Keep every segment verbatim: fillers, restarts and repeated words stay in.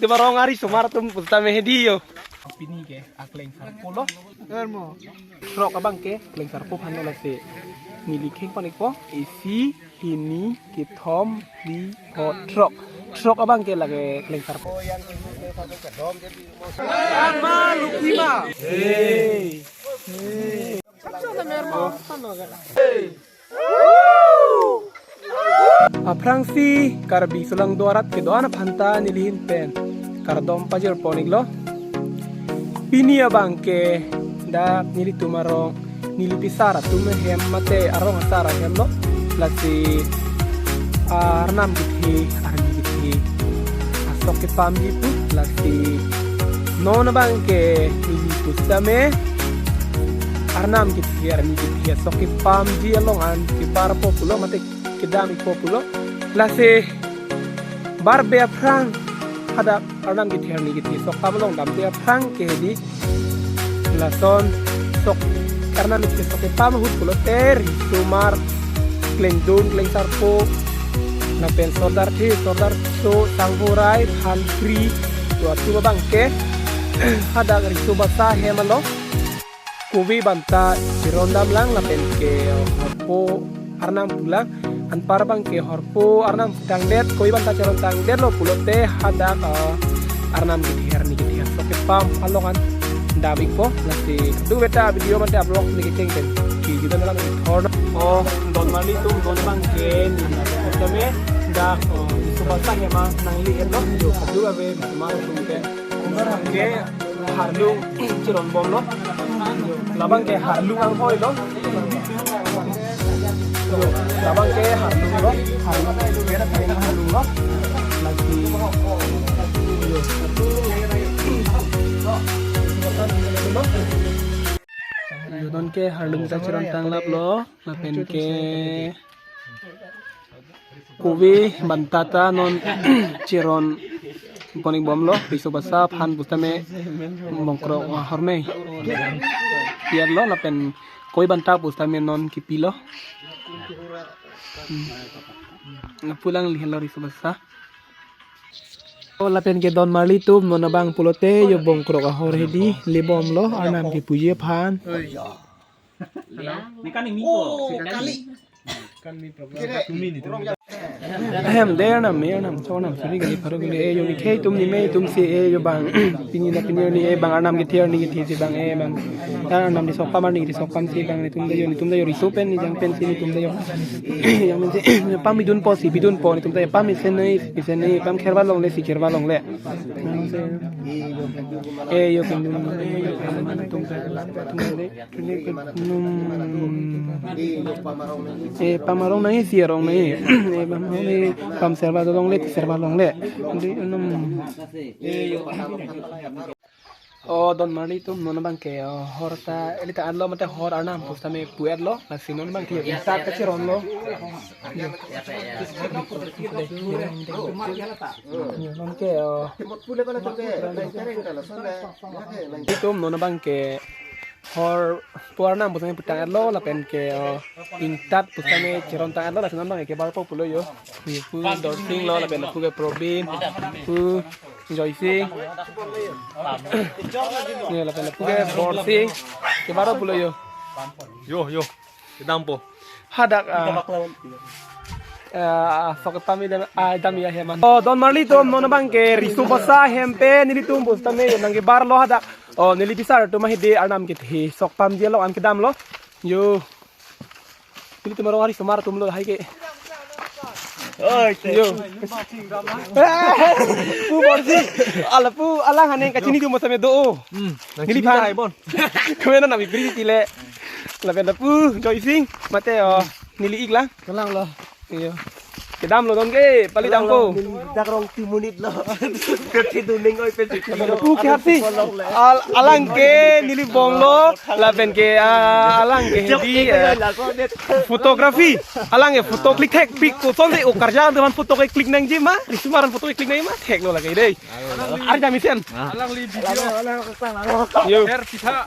Netum arong ari osomar atum pusitame hedi yo. Pini ke akleng sarpo lo. Throk abang ke kleng sarpo aphan lo lasi neli kheng panik po. Isi, hini, kethom, phli, pho, throk. Throk abang ke lake kleng sarpo. Ama lukima. Hey. Aphrangsi Karbi Sulang do arat kedo-an aphanta nelihin pen kardom pajir pon iklo. Pini abang ke dak nelitum arong, neli pisar atum ahem mate arong asar ahem lo. Lasi, ah, arnam kethe, arni kethe asok kepamji pu. Lasi non abang ke neli pusitame arnam kethe, arni kethe asok kepamji along an kebarpo pulo mate kedam ikpo pulo. Lasi barbe aphrang hadak arnam kethe, arni kethe sok pam along damde aphrang ke hedi. Lason sok arnam kethe sok kepam ahut pulote riso mar klengdun, kleng sarpo, lapen sordar the, sordar so, sanghorai, phan kri, do atum abang ke hadak Riso Basa ahem along kove banta cheron damlang lapen ke horpo arnam pulang. Anpar abang ke horpo arnam tangdet, kove banta cheron tangdetlo pulote hadak, eh, arnam kethe, arni kethe asok kepam along an dam ikpo. Lasi kadokave ta video mate vlog neli kecheng pen kejudan alam thor. Oh, don marli atum, non abang ke neli kame dak, oh, Riso Basa ahem nangle-etlo. Jo, kadokave osomar atum pen ke harlung cheron bomlo. Labang ke harlung anghoi lo. Labang ke harlung lo. Harlung, harlung lo. Lasi. Yo, non ke harlung ta cheron tanglaplo. Lapen ke kove banta ta non cheron pon ik bomlo, Riso Basa aphan pusitame bongkrok ahorme pi-etlo lapen kove banta pusitame non kepilo. Hmm. Pulang lihelo Riso Basa. Oh, lapen ke don marli atum, non abang pulote yo bongkrok ahor hedi le bomlo arnam kepuji aphan. Ni kan ini po. Oh, kali. Ahem, der nam, mer nam, so nam, suri gali, pharu gali, eh, yo ni khei atum ni mei atum si, eh, yo bang, pini na pini ni, eh, bang, arnam kethe, arni kethe si bang, eh, bang. Arnam di sok pam, arni di sok pam si bang, netum ta yo, netum ta yo riso pen, ni jang pen si, netum ta yo. Jang pen si, pam bidun po si, bidun po, netum ta yo, pam isen nei, isen nei, pam kherba longle si, kherba longle. Eh, yo, pindun, eh, yo, pindun, netum ta, netum ta. Hmm. Eh, pam arong nangji, isi arong nangji. Eh, pam arong nangji, pam serba do longle, ti serba longle. Andi, hmm. Oh, don marli atum, non abang ke, oh, hor ta, eli ta anlo mate hor arnam pusitame pu-etlo, lasi non abang ke, bisa kacheronlo. Non ke, oh. Atum, non abang ke horpo arnam pusitame putang-etlo lapen ke, oh, ingtat pusitame cheron tang-etlo lapen non abang ke kebarpo pulo yo. Ni pu Dorsing lo lapen pu ke Probin, pu Joysing. Ni lapen pu ke Borsing, kebarpo pulo yo. Yo, yo. Kedampo. Hadak, ah, ah, sok kepam idam, ah, idam ya heman. Oh, don marli atum, non abang ke Riso Basa ahem pen nelitum pusitame nangkebarlo hadak. Oh, neli pisar atum ahidi arnam kethe sok pamji along an kedamlo. Yo. Nelitum arong ari osomar atum lo hai ke. Oi, te. Yo. Pu Borsi. Ala pu alang haning kachini atum pusitame do. Hmm. Neliphan. Hai bon. Kemena nami pri tile. Lapen lapu Joysing mate, oh, neli-ik lang. Kelang lo. Iyo. Kedamlo don ke, pali dampo. Dak rong timunit lo. Keti duning oi pe. Lapu ke hapsi. Al-, alang ke neli bomlo, lapen ke, ah, alang ke hedi, eh, photography. Alang ke photo click thek pik ko, sonsi o karjang teman photo ke click nangji ma, risumar an photo ke click nangji ma, theklo lake dei. Ari jam isen. Alangli video. Yo. Her pitha.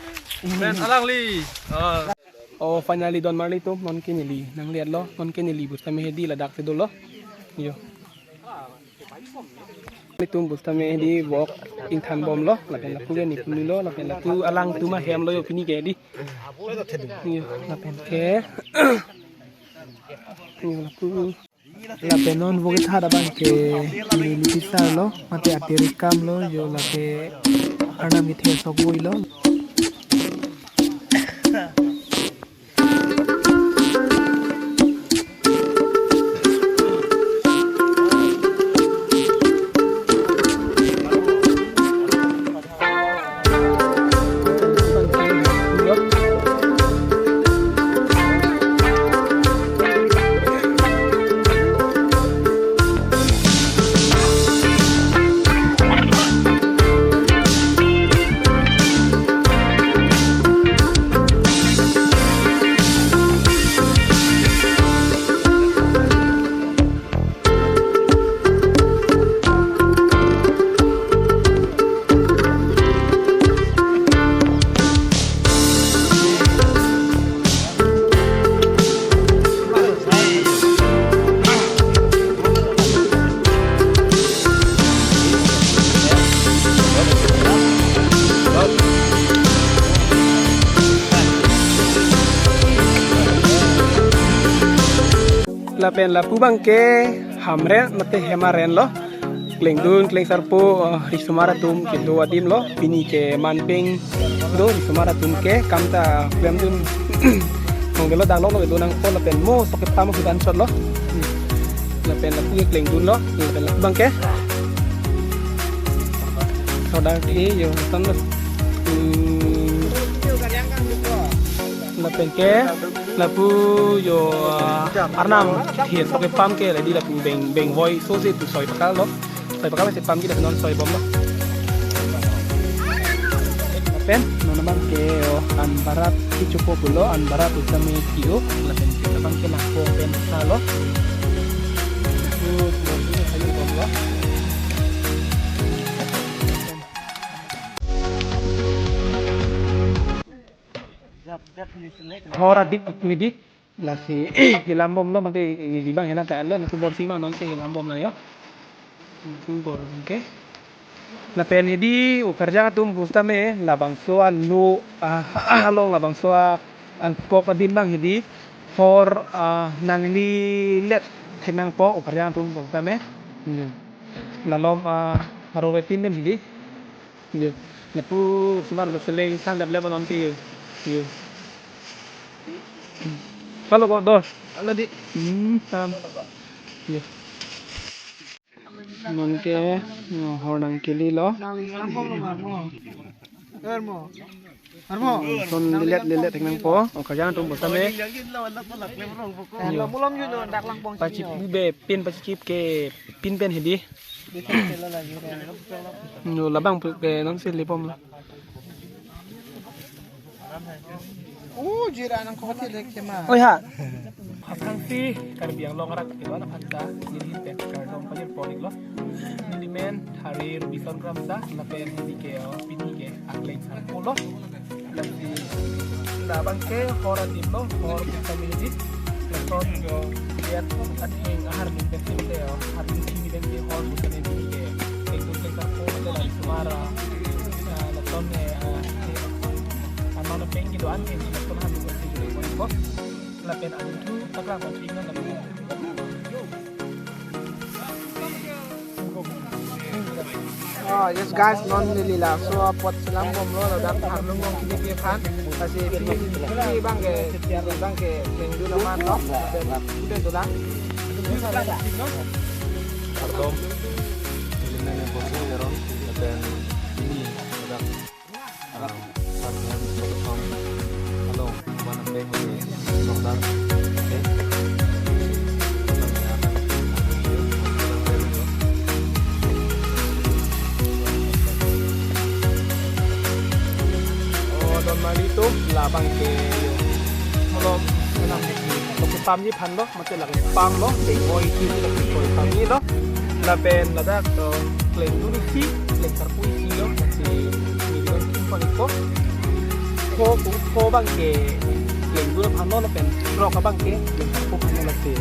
Men alangli. Ah. Oh, finally don marli atum, non ke neli nangle-etlo, non ke neli pusitame hedi ladak si dolo. Yo. Nelitum bus tame hedi walk ingthan bomlo, lapen lapu ke nipuni lo, lapen lapu alangtum ahem lo yo pini ke hedi. Yo, lapen ke. Yo, lapu. Lapen non walk tha abang ke neli pisar lo, mate atir kam lo, yo lake arnam kethe sok vui lo. Lapen lapu abang ke Hamren mate Hemaren lo. Klengdun, klengsarpo, eh, risomar atum kedo adim lo. Pini ke manpeng do risomar atum ke kam ta klemdun. Mong gelo dang lo lo do nangpo lapen mo sok kepam hudan chot lo. Lapen lapu ke klengdun lo. Lapen lapu abang ke. Sodar thi yo tan lo. Hmm. Lapen ke lapu yo, ah, arnam thi sok kepam ke ladi lapu beng, beng voi so si tu soi pakal lo. Soi pakal si pam kita non soi bom lo. Lapen non abang ke yo an barat kichupo pulo, an barat utame kio, lapen ke abang ke nangpo pen sa lo. Lapu bom lo, sayu bom lo. Hor adik midi. Lasi helam bom lo mate di bang hela ta lo, nangtum bor si bang non ke helam bom lo yo. Nangtum bor ke. Lapen hedi ukarjang atum bus tame labangso alo, ah, along labangso a-, angkok adim abang hedi hor, ah, nanglilet thek nangpo ukarjang atum bus tame. Hmm. Lalom, ah, haro pin dem hedi. Yo, lapu sumar lo seleng sang dap lebanon ke yo. Yo. Halo ko dos. Halo di. Hmm, tam. Yo. Non ke, yo, hor nangkeli lo. Nang, nang, nang, nang, nang. Armo. Armo. Son lilet lilet thek nangpo. Ukarjang atum bus tame. Yo. Pachip be pin pachip ke pin pen hedi. No labang pu ke non si lipom lo. Oh, jira nangkok ti lek kema. Oi ha. Aphrangsi Karbi Anglong arat kedo-an aphanta neli hin pen kardom pajir pon iklo. Neli men Hari Robinson Kramsa, lapen neli ke, oh, pini ke aklengsarpo lo. Lasi labang ke hor adim lo, hor bisa menjadi. Lason yo lihat adheng ahar ning pensi lo, oh, ahar ning sini pensi hor bisa menjadi ke. Tentu ke sarpo ada lagi suara. Ah, lason, eh, ah, eh, amana pengki doan ke, lason hanu pensi lo, oh. Lapen alim tu taklang pensi ingat lapen. Oh, yes guys, non neli laso apot selam bomlo, ladak arlung bom kini pi aphan. Lasi pi, pi abang ke, pi abang ke, yang dulu man lo, dan udah tulang. Kardom, neli men Bosing Teron, dan ini ladak Oh, don mali tu labang ke yo. Malom, enam. Oke, pam ji phan lo. Mate lake pam lo, beng oi isi lake beng oi pam ni lo. Lapen ladak, eh, klengdun isi, klengsarpo isi lo, mate neli don kim pon ikpo. Pho, pho abang ke klengdun aphan lo, lapen throk abang ke klengsarpo aphan lo, lapen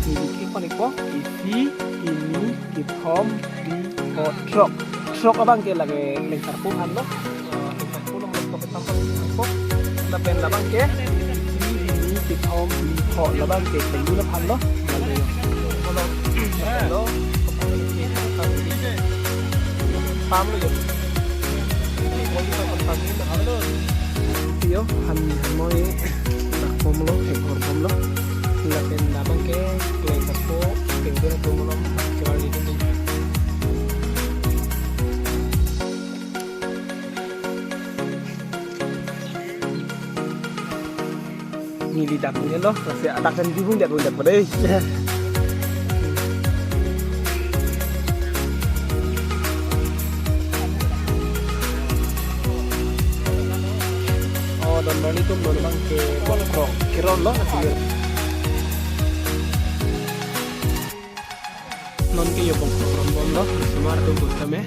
neli kim pon ikpo. Isi, hini, kethom, phli, Oh, throk. Throk abang ke lake Klengsarpo aphan lo. Ah, Klengsarpo lo, lo throk aphan lo. Lapen labang ke, ni, ni, ni, kethom, ni, pho, labang ke, Thengdun aphan lo. Lalu, lo, pam lo yo. Yo, han, han moi, dak bom lo, ek hor bom lo. Lapen labang ke, Klengsarpo, Thengdun atum lo, kevar di dun. Neli dak ni lo, si adak kan bibung dak, dak pada. Oh, don mani tum don bang ke bongkrok keron lo nasi. Non ke yo bongkrok ron bom lo, semar tum bus kame.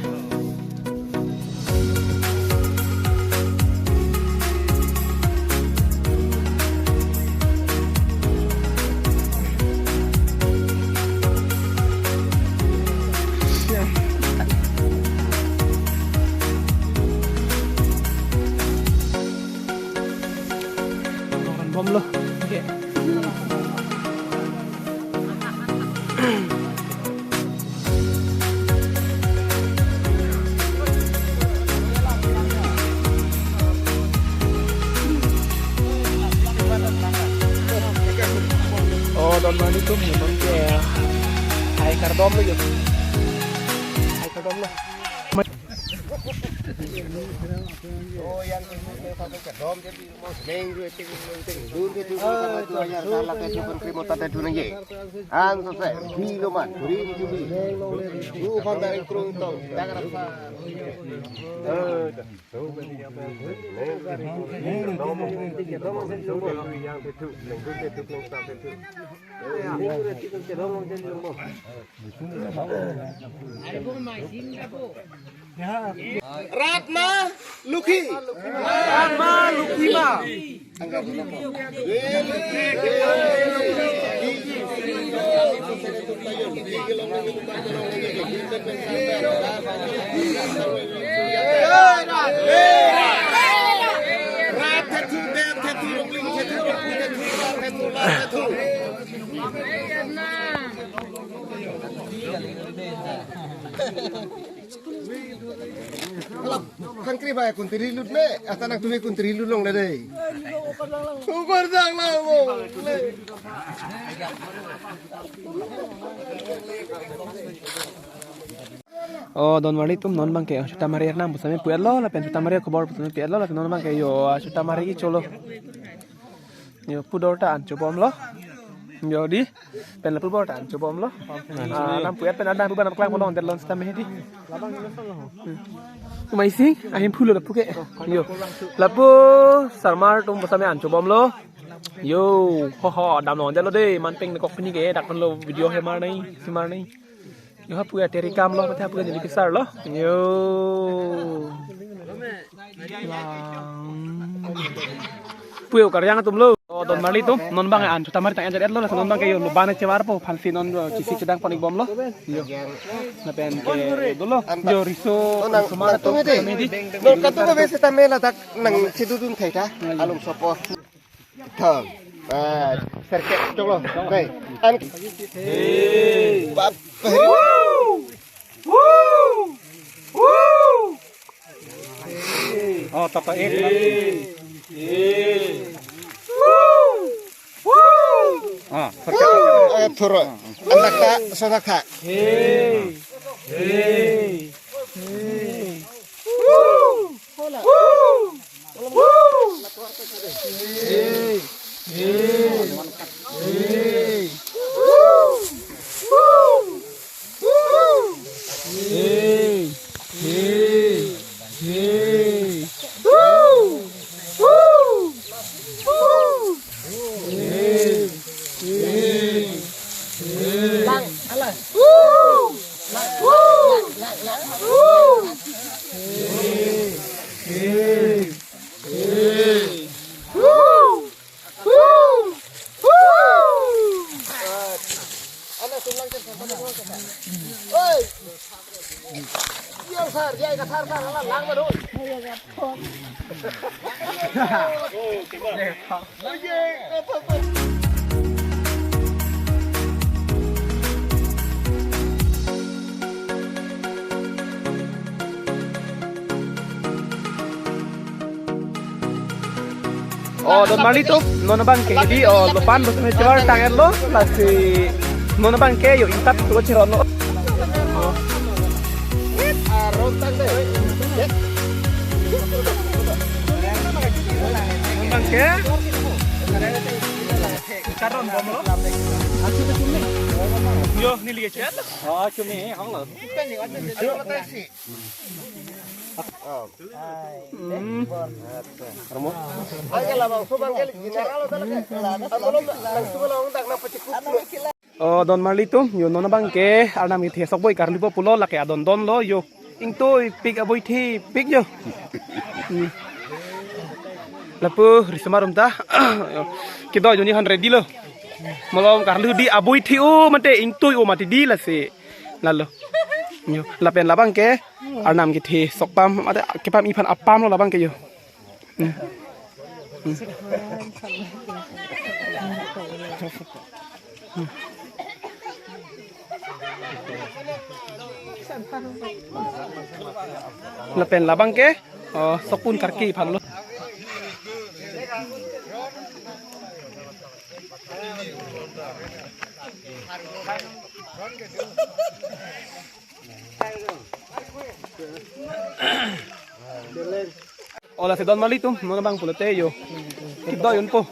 Ron bom lo. Oke. Oh, don mani tum, non ke. Ai kardom lo yo. Ai kardom lo. Ang sose, di lo man, duri di duri. U phan dari krung tong, tak rasa. Ratna Lukhi. Ratna Lukhi ma. Halo, hangkri bai kuntiri lut me, ata nang tumi kuntiri lut long le dei. Ukor jang lang mo. Oh, don mani tum non bang ke, Chotamari arnam pusame pu-et lo, lapen Chotamari khobor pusame pu-et lo, lapen non bang ke yo, Chotamari kecholo. Yo, pu dor ta an chobom lo. Yo di. Pen lapu bor ta an chobom lo. Ah, nam pu-et pen ada pu ban klang bolong der lon sita mehdi. Hmm. Kumai sing, ahim phulo lapu ke. Yo. Lapu sarmar tum pusame an chobom lo. Yo, ho ho, dam long der lo de, man peng kok pini ke, dak lo video he mar nai, si mar nai. Yo hapu ya teri kam lo, mate hapu ya jadi besar lo. Yo. Puyo karyang atum lo. Oh, don mali tum, non bang an Chotamari tang endet lo, non bang ke yo lo bane chevar po, phansi non lo, kisi chedang pon ik bom lo. Yo. Lapen ke dolo. Yo riso, oh, nang, riso mana nang tum tum ete. Kami di. Nang katu ka besi tame ladak nang chedudun thai ta. Alum sopo. Thang. Ah, serkep choklo. Dei. An. Hey. Bap. Oh, tata ek. Ah, serkep. Eh, thuro. Anak ta, sonak ta. Hey. Hey. Hey. Oh, don marli atum, non abang ke hedi, oh, lapu-an lapu-an chevar tang-etlo, lasi non abang ke yo ingtap tu cheron lo. Abang ke? Karon bomlo. Yo, neli ke chat. Oh, cumi, hong lo. Hmm. Oh, don marli atum, yo non abang ke, arnam kethe sok boi karlipo pulo lake adon donlo yo. Ingtuipik aboithepik yo. Hmm. Lapu risomar atum ta. Yo. Kedo joni han ready lo. Malom karli hedi aboithe o mate ingtui o mate di lasi. Lalo. Yo, lapen labang ke arnam kethe sokpam, mate kepame aphan apam lo labang ke yo. Hmm. Hmm. Hmm. Lapen labang ke, oh, sokpun karki aphan lo. Ola si don marli atum, non abang pulote yo. Kedo yun po.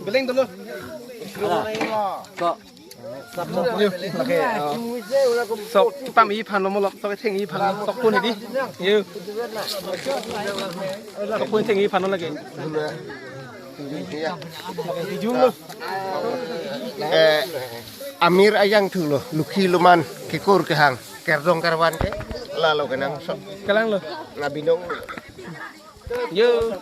Beleng dulu. Sok. Sok kepame aphan lo, malom sok ketheng aphan lo, sokpun hedi. Yo. Sokpun theng aphan lo lake. Eh, amir ayang thu lo, lukhi luman, kekur kehang, kerdong karvan ke, lalo kenang sok. Kelang lo. Ngabinong. Yo.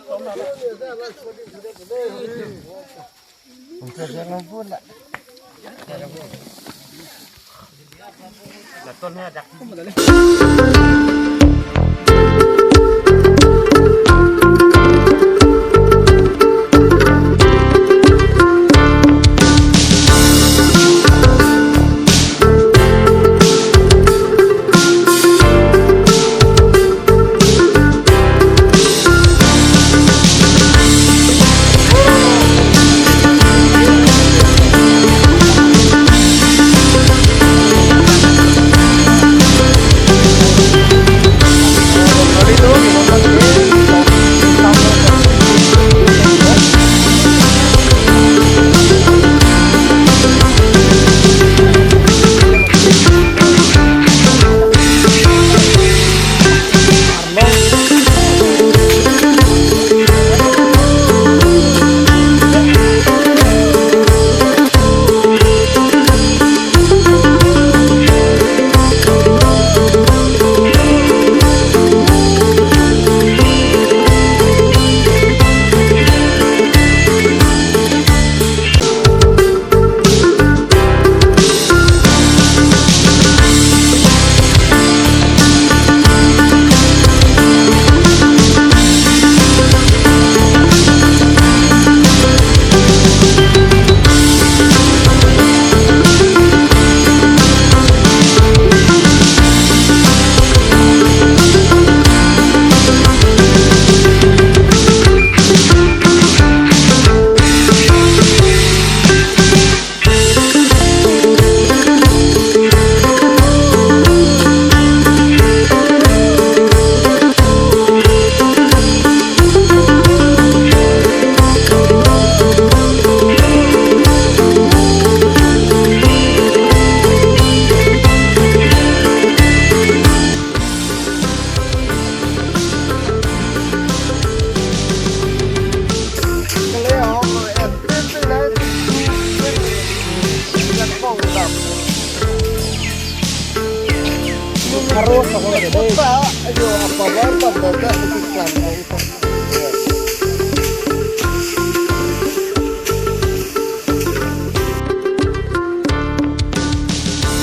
Kota, ayo, apa bar bar bar bar isi klan ko ita.